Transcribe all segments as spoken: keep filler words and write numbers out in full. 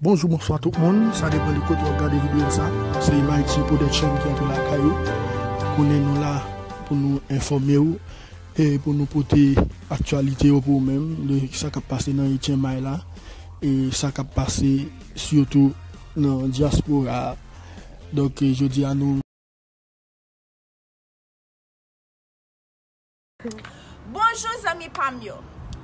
Bonjou, bonswa tout moun. Sa depann de kote w ap gade videyo sa. Se Mighty Production ki antre lakay ou. Konnen nou la pou nou enfòme w e pou nou pote aktyalite yo pou ou menm de sa k ap pase nan Etyen May la e sa k ap pase sitou nan dyaspora a. Donk, jodi a nou Bonjou zanmi pa m yo.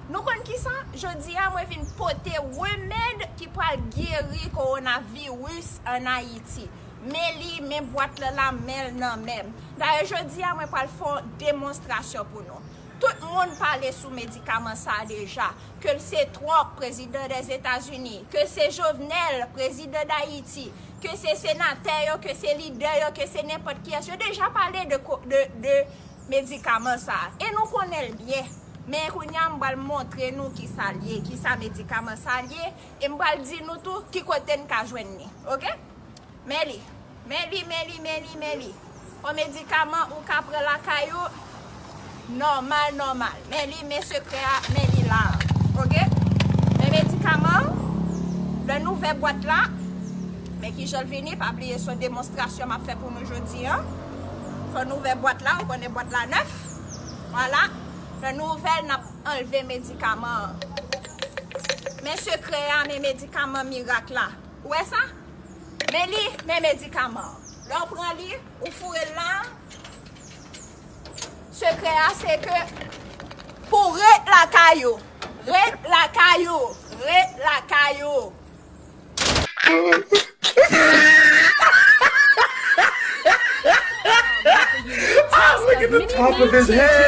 Nou konn kisa? Jodi a mwen vin pote remèd ki pral geri kowonaviris ann Ayiti. Men li, men bwat lan la, men l nan men m. Dayè jodi a mwen pral fè yon demonstrasyon pou nou. Tout moun pale sou medikaman sa a deja. Ke l se Trump, prezidan Dèzetazini, ke se Jovenel, prezidan Dayiti, ke se senatè yo, ke se lidè yo, ke se nenpòt kiyès, yo deja pale de, de, de medikaman sa a. E nou konnen l byen. Men kounye a m pral montre nou kisa l ye, kisa medikaman sa a l ye, e m pral di nou tou ki kote n ka jwenn li. Oke? Men li, men li, men li, men li, men li. Yon medikaman ou ka pran lakay ou, nòmal, nòmal. Men li, men sekrè a, men li la. Oke? Men medikaman an, lè n ouvè bwat la, men kijan l vini, pa bliye se yon demonstrasyon m ap fè pou nou jodi a. Fò n ouvè bwat la, ou konnen bwat la nèf. Vwala. Lè n ouvè l, n ap anlve medikaman an. Men sekrè a, men medikaman mirak la. Ou wè sa? Men li, men medikaman an. Lè w pran li, ou foure l la. Sekrè a se ke pou ret lakay ou. Ret lakay ou. Ret lakay ou. Look at the top of his head.